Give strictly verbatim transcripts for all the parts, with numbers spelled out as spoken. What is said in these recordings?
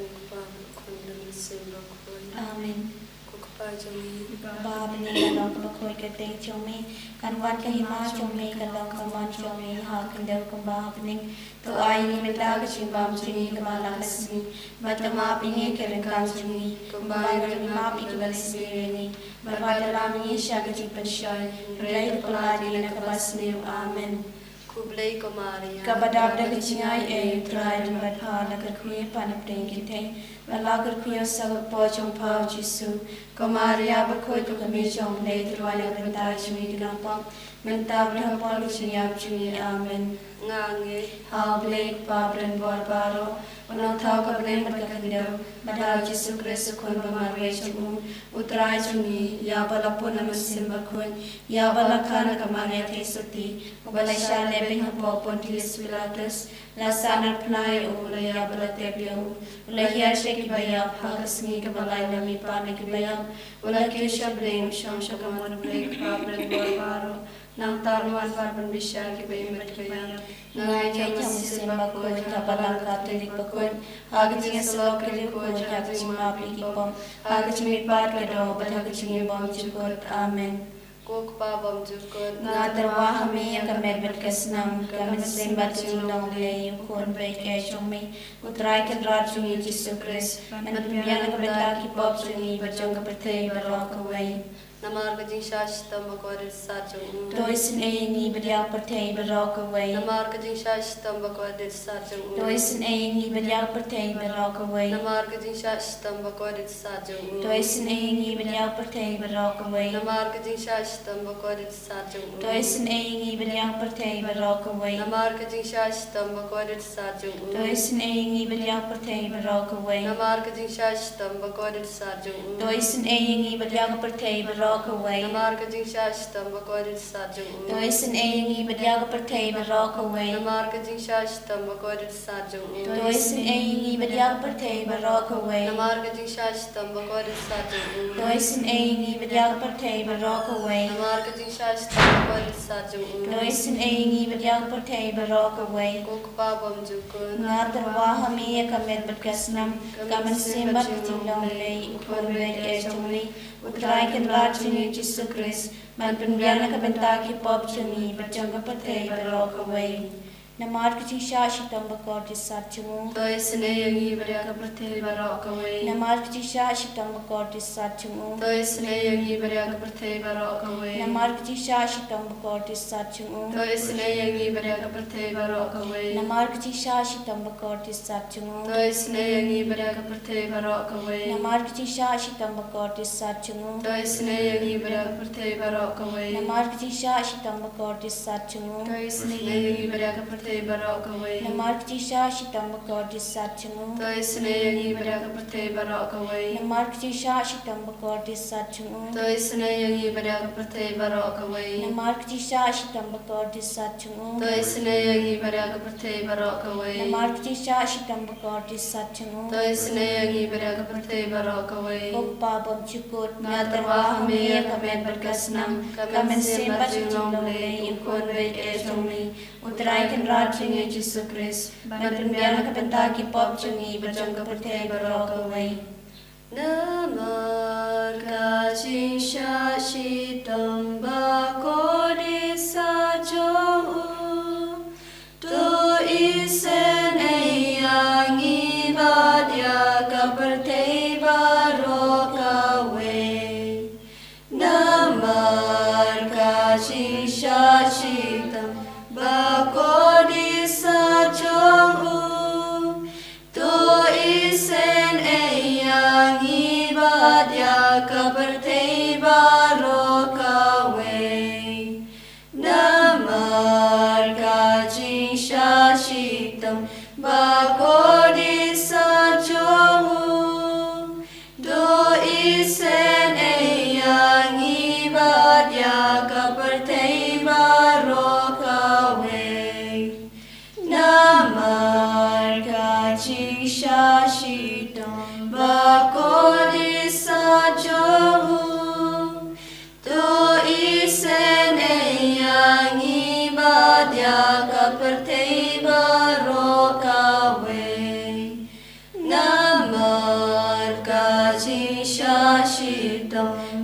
Kpa, Khun, Mynsiem Bakhuid. Amen. Ko Kpa jong ngi, ba ha bneng, ka long ka bakhuid ka kyrteng jong me, kan wan ka hima jong me, kan long ka mon jong me ha ka khyndew kumba ha bneng. To ai ïa ngi mynta ka jingbam jong ngi ka ba la ka sngi, bad to map ïa ngi ki ryngkang jong ngi, kumba ngi ruh ngi map ïa kiba la sniew ïa ngi, bad wat lam ïa ngi sha ka jingpynshoi, hynrei to pyllait ïa ngi na kaba sniew. Amen. Khublei ko Maria, kaba dap da ka jingai ei, U Trai u don bad pha, la kyrkhu ïa pha napdeng ki kynthei, bad la kyrkhu ïa u saw kpoh jong pha u Jisu. Ko Maria bakhuid, ko kmie jong U Blei, to duwai ïa ngi ki nongpop, mynta bad ha ka por ka jingïap jong ngi. Amen. Nga ngeit ha U Blei U Kpa badonbor baroh, U Nongthaw ka bneng bad ka khyndew, bad ha U Jisu Khrist U Khun ba marwei jong u, U Trai jong ngi, ïa uba la pun na Mynsiem Bakhuid, ïa uba la kha na ka Maria Theisotti, uba la shah lehbeiñ hapoh Pontius Pilatus, la sahnarphna ïa u, la ïap bad la tep ïa u, u la hiar sha kiba ïap, ha ka sngi kaba lai u la mihpat na kiba ïap, u la kiew sha bneng, u shong sha ka mut U Blei U Kpa badonbor baroh. Nangta un wan pat ban bishar ïa kiba im bad kiba ïap. Nga ngeit ha U Mynsiem Bakhuid, ha ka Balang Katholik bakhuid, ha ka jingïasyllok kylliang khuid, ha ka jingmap ïa ki pop, ha ka jingmihpat ka doh, bad ha ka jingbymjukut. Amen. Ko Kpa bymjukut, nga tyrwa ha me ïa ka met bad ka snam, ka mynsiem bad jinglong lei ïa U Khun baieit jong me, U Trai Kynrad jong ngi Jisu Khrist, ban pynbiang na ka bynta ki pop jong ngi bad jong ka pyrthei baroh kawei. Namar ka jingshah shitom bakordit sat jong u. To isynei ïa ngi bad ïa ka pyrthei baroh kawei. Namar ka jingshah shitom bakordit sat jong u. To isynei ïa ngi bad ïa ka pyrthei baroh kawei. Namar ka jingshah shitom bakordit sat jong u. To isynei ïa ngi bad ïa ka pyrthei baroh kawei. Namar ka jingshah shitom bakordit sat jong u. To isynei ïa ngi bad ïa ka pyrthei baroh kawei. Namar ka jingshah shitom bakordit sat jong u. To isynei ïa ngi bad ïa ka pyrthei baroh kawei. Namar ka jingshah shitom bakordit sat jong u. To isynei ïa ngi bad ïa ka pyrthei baroh kawei. Namar ka jingshah shitom bakordit sat jong u. To isynei ïa ngi bad ïa ka pyrthei baroh kawei. Namar ka jingshah shitom bakordit sat jong u. To isynei ïa ngi bad ïa ka pyrthei baroh kawei. Namar ka jingshah shitom bakordit sat jong u. To isynei ïa ngi bad ïa ka pyrthei baroh kawei. Namar ka jingshah shitom bakordit sat jong u. To isynei ïa ngi bad ïa ka pyrthei baroh kawei. Ko Kpa bymjukut, nga tyrwa ha me ïa ka met bad ka snam, ka mynsiem bad ka jinglong lei ïa U Khun baieit jong me, U Trai Kynrad jong ngi Jisu Khrist, ban pynbiang na ka bynta ki pop jong ngi bad jong ka pyrthei baroh kawei. Namar ka jingshah shitom bakordit sat jong u. To isynei ïa ngi bad ïa ka pyrthei baroh kawei. Namar ka jingshah shitom bakordit sat jong u. To isynei ïa ngi bad ïa ka pyrthei baroh kawei. Namar ka jingshah shitom bakordit sat jong u. To isynei ïa ngi bad ïa ka pyrthei baroh kawei. Namar ka jingshah shitom bakordit sat jong u. To isynei ïa ngi bad ïa ka pyrthei baroh kawei. Namar ka jingshah shitom bakordit sat jong u. To isynei ïa ngi bad ïa ka pyrthei baroh kawei. Namar ka jingshah shitom bakordit sat jong u. To isynei ïa ngi bad ïa ka pyrthei baroh kawei. Namar ka jingshah shitom bakordit sat jong u. To isynei ïa ngi bad ïa ka pyrthei baroh kawei. Namar ka jingshah shitom bakordit sat jong u. To isynei ïa ngi bad ïa ka pyrthei baroh kawei. Namar ka jingshah shitom bakordit sat jong u. To isynei ïa ngi bad ïa ka pyrthei baroh kawei. Namar ka jingshah shitom bakordit sat jong u. To isynei ïa ngi bad ïa ka pyrthei baroh kawei. Ko Kpa bymjukut, nga tyrwa ha me ïa ka met bad ka snam, ka mynsiem bad ka jinglong lei ïa U Khun baieit jong me, U Trai Kynrad jong ngi Jisu Khrist, ban pynbiang na ka bynta ki pop jong ngi bad jong ka pyrthei baroh kawei. Namar ka jingshah shitom bakordit sat jong u, to isynei ïa ngi bad ïa ka pyrthei baroh kawei. Namar ka jingshah shitom bakordit sat jong u, to isynei ïa ngi bad ïa ka pyrthei baroh kawei.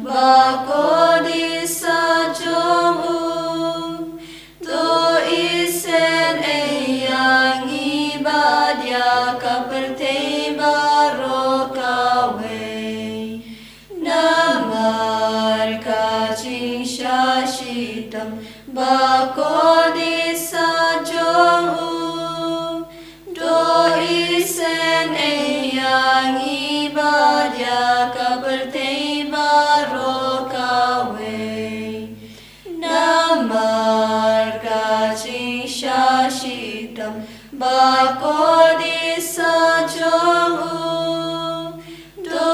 Ba kordit sat jong u. To isynei ïa ngi bad ïa ka pyrthei baroh kawei. Namar ka jingshah shitom ba kordit sat jong u. To isynei ïa ngi bad ïa ka pyrthei baroh kawei. Namar ka jingshah shitom ba kordit sat jong u. To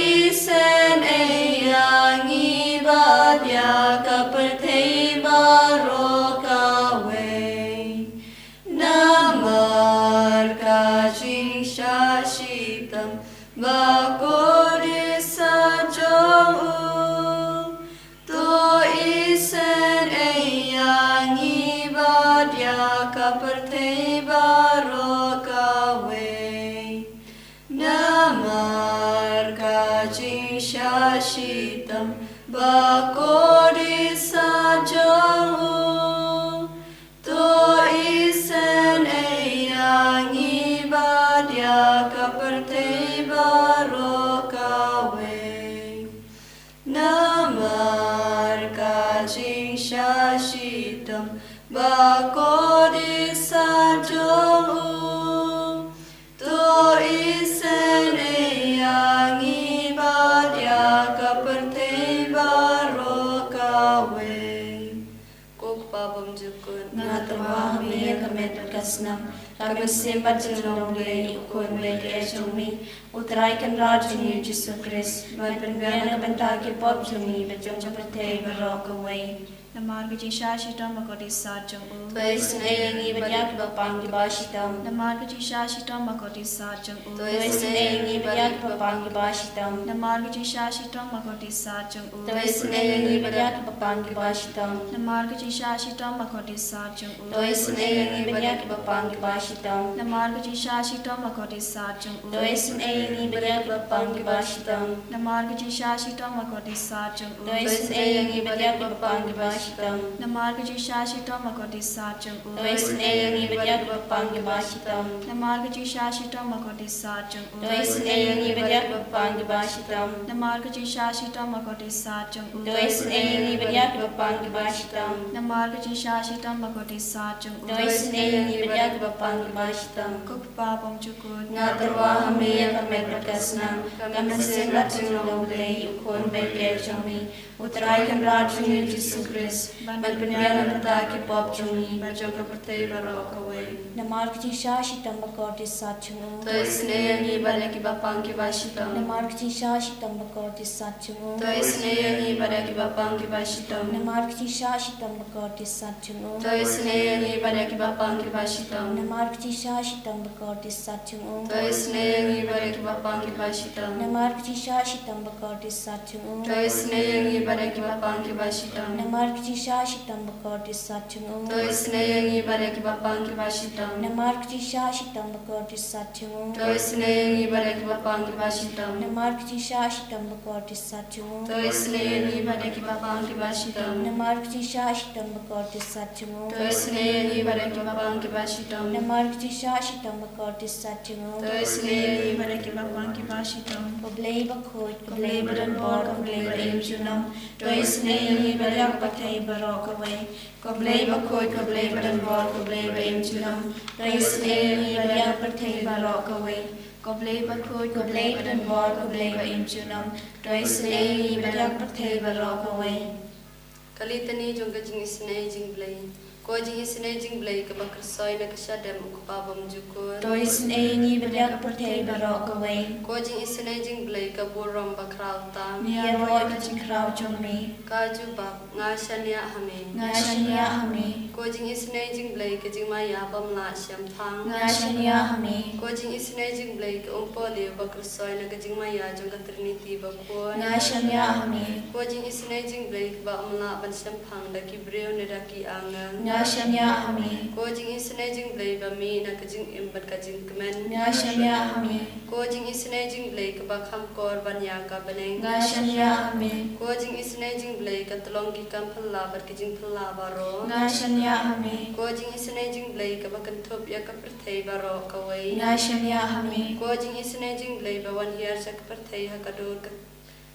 isynei ïa ngi bad ïa ka pyrthei baroh kawei. Namar ka jingshah shitom ba kordit sat jong u. To isynei ïa ngi bad ïa ka pyrthei baroh kawei. Namar ka jingshah shitom ba kordit sat jong u. To isynei ïa ngi bad ïa ka pyrthei baroh kawei. Namar ka jingshah shitom ba kordit sat jong u. To isynei ïa ngi bad ïa ka pyrthei baroh kawei. Ko Kpa bymjukut, nga tyrwa ha me ïa ka met bad ka snam, ka mynsiem bad jinglong Blei, u Khun bad u Kpa jong me, u Trai Kynrad jong ngi Jisu Khrist, ban pynbiang na ka bynta ki pop jong ngi bad jong ka pyrthei baroh kawei. Namar ka jingshah shitom ba kordit sat jong u. To isynei ïa ngi bad ïa kiba pang kiba shitom. Namar ka jingshah shitom ba kordit sat jong u. To isynei ïa ngi bad ïa kiba pang kiba shitom. Namar ka jingshah shitom ba kordit sat jong u. To isynei ïa ngi bad ïa kiba pang kiba shitom. Namar ka jingshah shitom ba kordit sat jong u. To isynei ïa ngi bad ïa kiba pang kiba shitom. Namar ka jingshah shitom ba kordit sat jong u. To isynei ïa ngi bad ïa kiba pang kiba shitom. Namar ka jingshah shitom ba kordit sat jong u. To isynei ïa ngi bad ïa kiba pang kiba shitom. Namar ka jingshah shitom ba kordit sat jong u. To isynei ïa ngi bad ïa kiba pang kiba shitom. Namar ka jingshah shitom ba kordit sat jong u. To isynei ïa ngi bad ïa kiba pang kiba shitom. Namar ka jingshah shitom ba kordit sat jong u. To isynei ïa ngi bad ïa kiba pang kiba shitom. Namar ka jingshah shitom ba kordit sat jong u. To isynei ïa ngi bad ïa kiba pang kiba shitom. Ko Kpa bymjukut, nga tyrwa ha me ïa ka met bad ka snam, ka mynsiem bad jinglong Blei, u Khun bad u Kpa jong me, u Trai Kynrad jong ngi Jisu Khrist, ban pynbiang na ka bynta ki pop jong ngi bad jong ka pyrthei baroh kawei. Namar ka jingshah shitom ba kordit sat jong u. To isynei ïa ngi bad ïa kiba pang kiba shitom. Namar ka jingshah shitom ba kordit sat jong u. To isynei ïa ngi bad ïa kiba pang kiba shitom. Namar ka jingshah shitom ba kordit sat jong u. To isynei ïa ngi bad ïa kiba pang kiba shitom. Namar ka jingshah shitom ba kordit sat jong u. To isynei ïa ngi bad ïa kiba pang kiba shitom. Namar ka jingshah shitom ba kordit sat jong u. To isynei ïa ngi bad ïa kiba pang kiba shitom. Namar ka jingshah shitom ba kordit sat jong u. To isynei ïa ngi bad ïa kiba pang kiba shitom. Namar ka jingshah shitom ba kordit sat jong u. To isynei ïa ngi bad ïa kiba pang kiba shitom. Namar ka jingshah shitom ba kordit sat jong u. To isynei ïa ngi bad ïa kiba pang kiba shitom. Namar ka jingshah shitom ba kordit sat jong u. To isynei ïa ngi bad ïa kiba pang kiba shitom. Namar ka jingshah shitom ba kordit sat jong u. To isynei ïa ngi bad ïa kiba pang kiba shitom. Ko Blei bakhuid, ko Blei badonbor, ko Blei ba im junom. To isynei ïa ngi bad ïa ka pyrthei baroh kawei. Ko Blei bakhuid, ko Blei badonbor, ko Blei ba im junom. To isynei ïa ngi bad ïa ka pyrthei baroh kawei. Ko Blei bakhuid, ko Blei badonbor, ko Blei ba im junom. To isynei ïa ngi bad ïa ka pyrthei baroh kawei. Ka Litani jong ka jingisynei jong u Blei. Ko jingisynei jong u Blei kaba kyrshoi na ka shadem, u Kpa bymjukut. To isynei ïa ngi bad ïa ka pyrthei baroh kawei. Ko jingisynei jong u Blei ka burom bakhraw tam. Ïaroh ïa ka jingkhraw jong me. Ka jubab, nga shaniah ha me. Nga shaniah ha me. Ko jingisynei jong u Blei ka jingmaïa bym lah shemphang. Nga shaniah ha me. Ko jingisynei jong u Blei ka umpohliew ba kyrshoi na ka jingmaïa jong ka Trinity bakhuid. Nga shaniah ha me. Ko jingisynei jong u Blei kaba ym lah ban shemphang da ki briew ne da ki angel. Nga shaniah ha me. Ko jingisynei jingblei ba mih na ka jingim bad ka jingkmen. Nga shaniah ha me. Ko jingisynei jingblei kaba kham kor ban ïa ka bneng. Nga shaniah ha me. Ko jingisynei jingblei ka tlong ki kam phylla bad ki jingphylla baroh. Nga shaniah ha me. Ko jingisynei jingblei kaba kynthup ïa ka pyrthei baroh kawei. Nga shaniah ha me. Ko jingisynei jingblei ba wan hiar sha ka pyrthei ha ka dur ka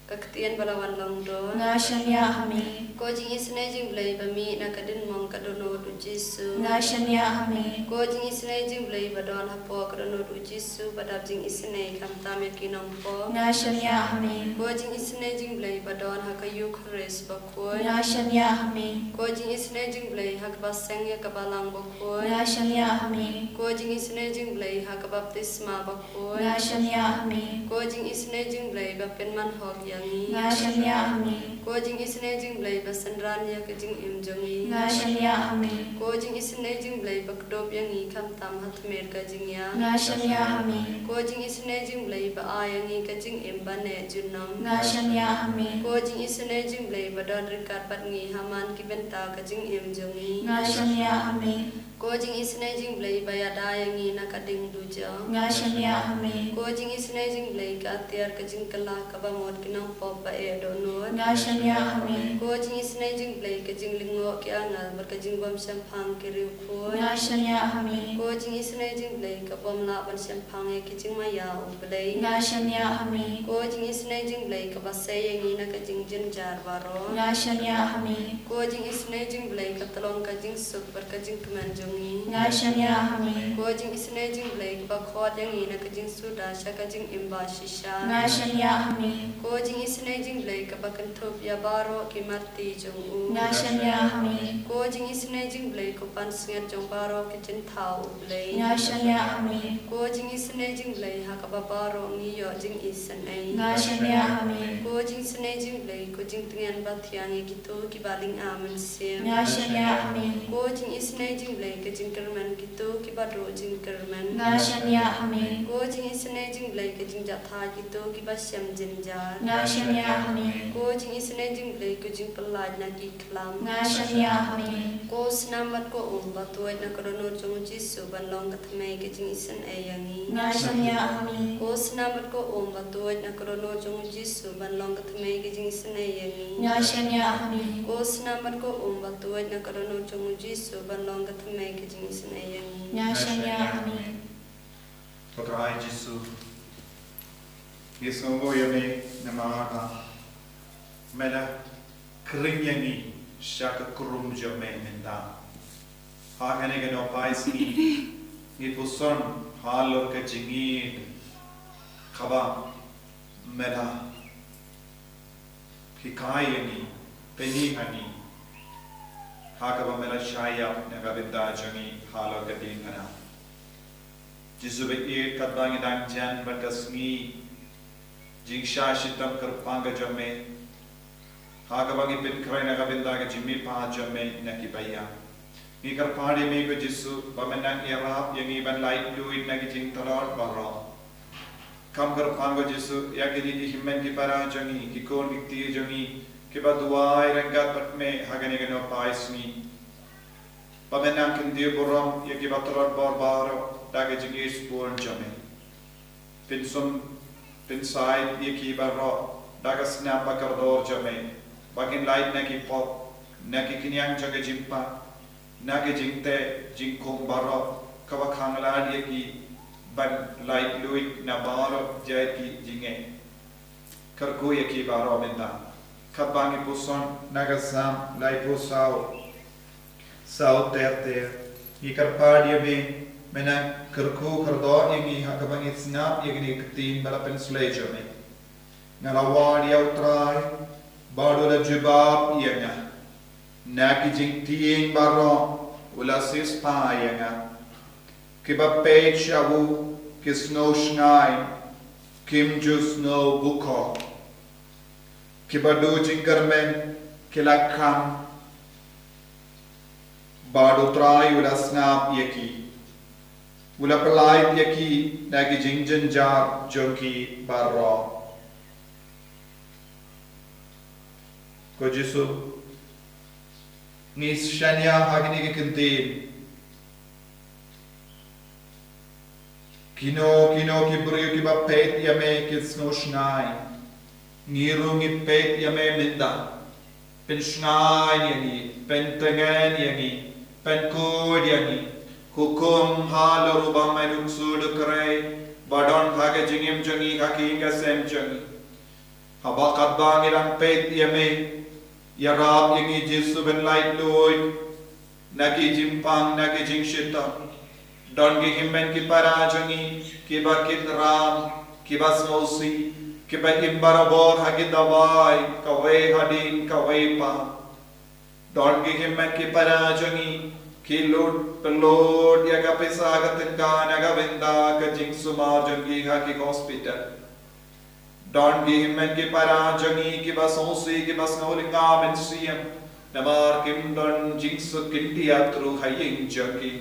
ka ktien ba la wan long don. Nga shaniah ha me. Ko jingisynei jingblei ba mih na ka dingmong ka dohnud u Jisu. Nga shaniah ha me. Ko jingisynei jingblei ba don hapoh ka dohnud u Jisu ba dap jingisynei khamtam ïa ki nongpop. Nga shaniah ha me. Ko jingisynei jingblei ba don ha ka Eukharist bakhuid. Nga shaniah ha me. Ko jingisynei jingblei ha kaba seng ïa ka balang bakhuid. Nga shaniah ha me. Ko jingisynei jingblei ha ka baptisma bakhuid. Nga shaniah ha me. Ko jingisynei jingblei ba pynman hok ïa ngi. Nga shaniah ha me. Ko jingisynei jingblei ba synran ïa ka jingim jong ngi. Nga shaniah ha me. Ko jingisynei jingblei ba kdup ïa ngi khamtam ha tmier ka jingïap. Nga shaniah ha me. Ko jingisynei jingblei ba ai ïa ngi ka jingim ba neh junom. Nga shaniah ha me. Ko jingisynei jingblei ba don ryngkat bad ngi ha man ki bynta ka jingim jong ngi. Nga shaniah ha me. Ko jingisynei jingblei ba ïada ïa ngi na ka ding dujok. Nga shaniah ha me. Ko jingisynei jingblei ka atiar ka jingkylla kaba mut ki nongpop ba eh dohnud. Nga shaniah ha me. Ko jingisynei jingblei ka jinglyngngoh ki angel bad ka jingbym shemphang ki riewkhuid. Nga shaniah ha me. Ko jingisynei jingblei ka bym lah ban shemphang ïa ki jingmaïa u Blei. Nga shaniah ha me. Ko jingisynei jingblei kaba sei ïa ngi na ka jingjynjar baroh. Nga shaniah ha me. Ko jingisynei jingblei ka tlong ka jingsuk bad ka jingkmen jong ngi. Nga shaniah ha me. Ko jingisynei jingblei kaba khot ïa ngi na ka jingsuda sha ka jingim ba shisha. Nga shaniah ha me. Ko jingisynei jingblei kaba kynthup ïa baroh ki marti jong u. Nga shaniah ha me. Ko jingisynei jingblei ko pansngiat jong baroh ki jingthaw u Blei. Nga shaniah ha me. Ko jingisynei jingblei ha kaba baroh ngi ïoh jingisynei. Nga shaniah ha me. Ko jingisynei jingblei ko jingtngen ba thiang ïa kito kiba lynga mynsiem. Nga shaniah ha me. Ko jingisynei jingblei ka jingkyrmen kito kiba duh jingkyrmen. Nga shaniah ha me. Ko jingisynei jingblei ka jingjahthait kito kiba shem jynjar. Nga shaniah ha me. Ko jingisynei jingblei ko jingpyllait na ki khlam. Nga shaniah ha me. Ko snam bad ko um ba tuid na ka dohnud jong u Jisu ban long ka thymmei ka jingisynei ïa ngi. Nga shaniah ha me. Ko snam bad ko um ba tuid na ka dohnud jong u Jisu ban long ka thymmei ka jingisynei ïa ngi. Nga shaniah ha me. Ko snam bad ko um ba tuid na ka dohnud jong u Jisu ban long ka thymmei ka jingisynei ïa ngi. Nga shaniah ha me. Ko Trai Jisu, ngi sngewnguh ïa me namar ba me la khring ïa ngi sha ka krum jong me mynta. Ha kane ka nohpais ngi, ngi puson halor ka jingïeit kaba me la hikai ïa ngi, pyni ha ngi, ha kaba me la shah ïap na ka bynta jong ngi halor ka diengphna. Jisu baieit, katba ngi dang jan bad ka sngi jingshah shitom kyrpang ka jong me, ha kaba ngi pynkhreh na ka bynta ka jingmihpat jong me na ki baïap, ngi kyrpad ïa me ko Jisu ba men nang ïarap ïa ngi ban laitluid na ki jingtlot baroh. Kham kyrpang ko Jisu ïa kine ki hynmen ki para jong ngi, ki khun ki kti jong ngi kiba duwai ryngkat bad me ha kane ka nohpais ngi. Ba men nang kyntiew burom ïa kiba tlot bor baroh da ka jingïeit bun jong me. Pynsum pynsaid ïa ki baroh da ka snam ba kordor jong me, ba kin lait na ki pop, na ki khñiang jong ka jingpang, na ki jingteh jingkhum baroh, kaba khanglad ïa ki ban laitluid na baroh jait ki jingeh. Kyrkhu ïa ki baroh mynta, katba ngi puson na ka Salm laiphew saw, saw ter ter. Ngi kyrpad ïa me, men nang kyrkhu kyrdoh ïa ngi ha kaba ngi sngap ïa kine ki ktien ba la pynshlei jong me. Nga la wad ïa u Trai bad u la jubab ïa nga. Na ki jingtieng baroh u la siewspah ïa nga. Kiba peit sha u ki sngew shngaiñ, kim ju sngew bukor. Kiba duh jingkyrmen ki la khang, bad u Trai u la sngap ïa ki. U la pyllait ïa ki na ki jingjynjar jong ki baroh. Ko Jisu, Ngi shaniah ha kine ki kyntien. Kino kino ki briew kiba peit ïa me kin sngewshngaiñ. Ngi ruh ngi peit ïa me mynta. Pynshngaiñ ïa ngi, pyntngen ïa ngi, pynkhuid ïa ngi. Hukum halor uba me u ksu u khrei ba don ha ka jingim jong ngi, ha ka ïing ka sem jong ngi. Haba katba ngi dang peit ïa me, ïarap ïa ngi Jisu ban laitluid na ki jingpang, na ki jingshitom. Don ki hynmen ki para jong ngi kiba kit ram, kiba sngewsih, kiba im barabor ha ki dawai, kawei hadien kawei pat. Don ki hynmen ki para jong ngi ki lut pynlut ïa ka pisa ka tyngka na ka bynta ka jingsumar jong ki ha ki hospital. Don ki hynmen ki para jong ngi kiba sngewsih, kiba sngew lynga mynsiem namar kim don jingsuk kyndiat ruh ha ïing jong ki.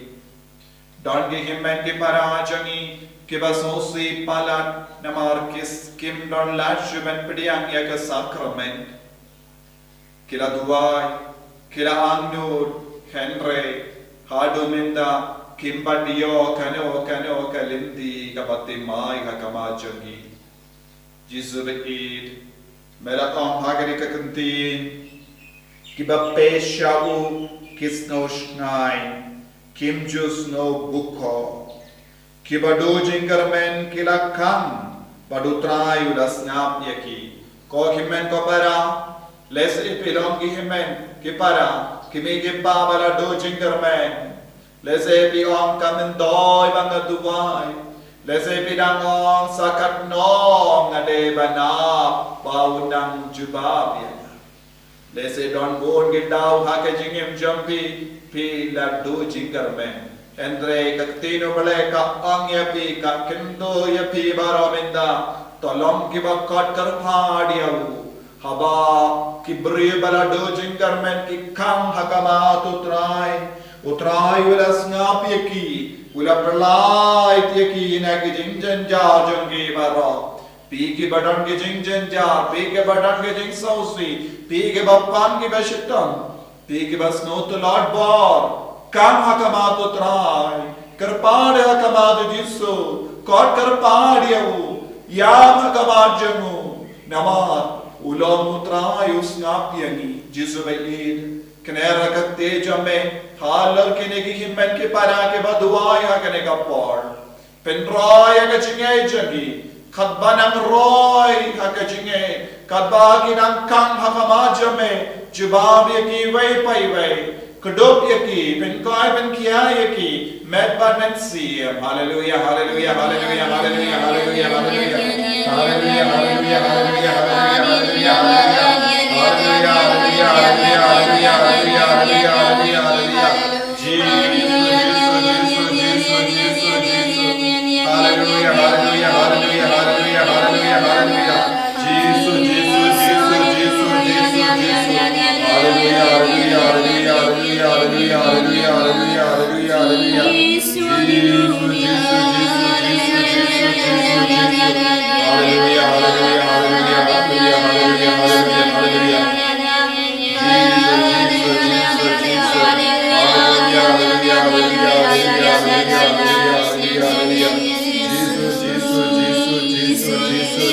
Don ki hynmen ki para jong ngi kiba sngewsih palat namar ki s-, kim don lad shuh ban pdiang ïa ka sakramen. Ki la duwai, ki la angnud, hynrei haduh mynta kim pat ïoh kano kano ka lynti kaba thymmai ha khmat jong ngi. Jisu baieit, me la ong ha kane ka kyntien, kiba peit sha u ki sngewshngaiñ, kim ju sngewbukor. Kiba duh jingkyrmen ki la khang bad U Trai u la sngap ïa ki. Ko hynmen ko para, lehse phi long ki hynmen ki para, ki mei ki pa ba la duh jingkyrmen. Lehse phi ong kam myntoi ba nga duwai. Lehse phi dang ong sa katno nga dei ban ap ba u nang jubab ïa nga. Lehse don bun ki daw ha ka jingim jong phi, phi la duh jingkyrmen. Hynrei ka ktien U Blei ka ong ïa phi, ka kyntu ïa phi baroh mynta, to long kiba kot kyrpad ïa u. Haba ki briew ba la duh jingkyrmen ki khang ha khmat U Trai, U Trai u la sngap ïa ki, u la pyllait ïa ki na ki jingjynjar jong ki baroh. Phi kiba don ki jingjynjar, phi kiba don ki jingsngewsih, phi kiba pang kiba shitom, phi kiba sngew tlot bor, khang ha khmat U Trai, kyrpad ha khmat U Jisu, kot kyrpad ïa u, ïam ha khmat jong u, namar u long U Trai u sngap ïa ngi. Jisu baieit, kner ha ka kti jong me halor kine ki hynmen ki para kiba duwai ha kane ka por. Pynroi ha ka jingngeit jong ki, katba nang roi ha ka jingngeit, katba ki nang khang ha khmat jong me, jubab ïa ki iwei pa iwei, kdup ïa ki, pynkoit pynkhia ïa ki, met bad mynsiem. Haleluia, haleluia, haleluia, haleluia, haleluia, haleluia. Haleluia, haleluia, haleluia, haleluia, haleluia, haleluia. Haleluia, haleluia, haleluia, haleluia, haleluia, haleluia, haleluia. Jisu, Jisu, Jisu, Jisu, Jisu. Haleluia, haleluia, haleluia, haleluia, haleluia, haleluia. Jisu, Jisu, Jisu, Jisu, Jisu, Jisu. Haleluia, haleluia, haleluia, haleluia, haleluia, haleluia, haleluia, haleluia, haleluia. Jisu, Jisu, Jisu, Jisu, Jisu, Jisu, Jisu. Haleluia, haleluia, haleluia, haleluia, haleluia, haleluia, haleluia. Jisu, Jisu, Jisu, Jisu. Haleluia, haleluia, haleluia, haleluia, haleluia, haleluia, haleluia. Jisu, Jisu, Jisu, Jisu, Jisu,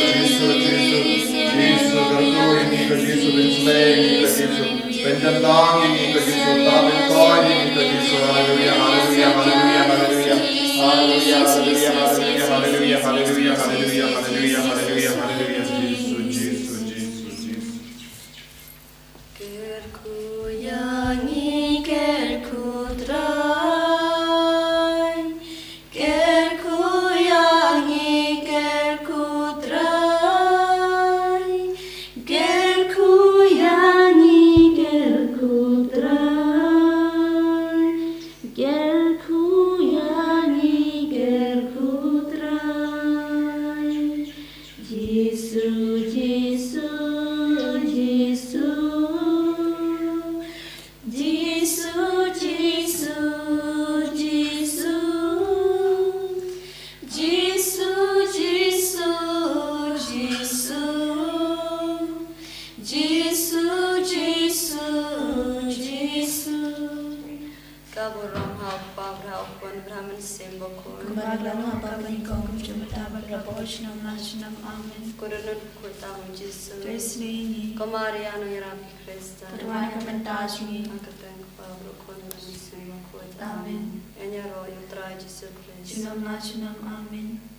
Jisu, Jisu. Jisu, kyrkhu ïa ngi ko Jisu, pynslem ïa ngi ko Jisu. Pynkyntang ïa ngi ko Jisu, pynkoit ïa ngi ko Jisu. Haleluia, haleluia, haleluia, haleluia. Haleluia, haleluia, haleluia, haleluia, haleluia, haleluia, haleluia, haleluia, haleluia. Jisu, Jisu, Jisu, Jisu, Jisu. Kyrkhu ïa ngi, kyrkhu Trai. Kyrkhu ïa ngi, kyrkhu Trai. Kyrkhu ïa ngi, kyrkhu Trai. Kyrkhu ïa ngi, kyrkhu Trai. Jisu, Jisu, Jisu. Burom ha u Kpa, bad ha u Khun, bad ha u Mynsiem Bakhuid. Kumba la long ha kaba nyngkong, kumjuh mynta bad la bun junom la junom. Amen. Khuid noh, khuid tam Jisu. Khuid noh ïa ngi. Ko Maria nongïarap Khrist. Pynduwai na ka bynta jong ngi. Ha ka kyrteng u Kpa, bad u Khun, bad u Mynsiem Bakhuid. Amen. Ïaroh ïa u Trai Jisu Khrist. Junom la junom. Amen.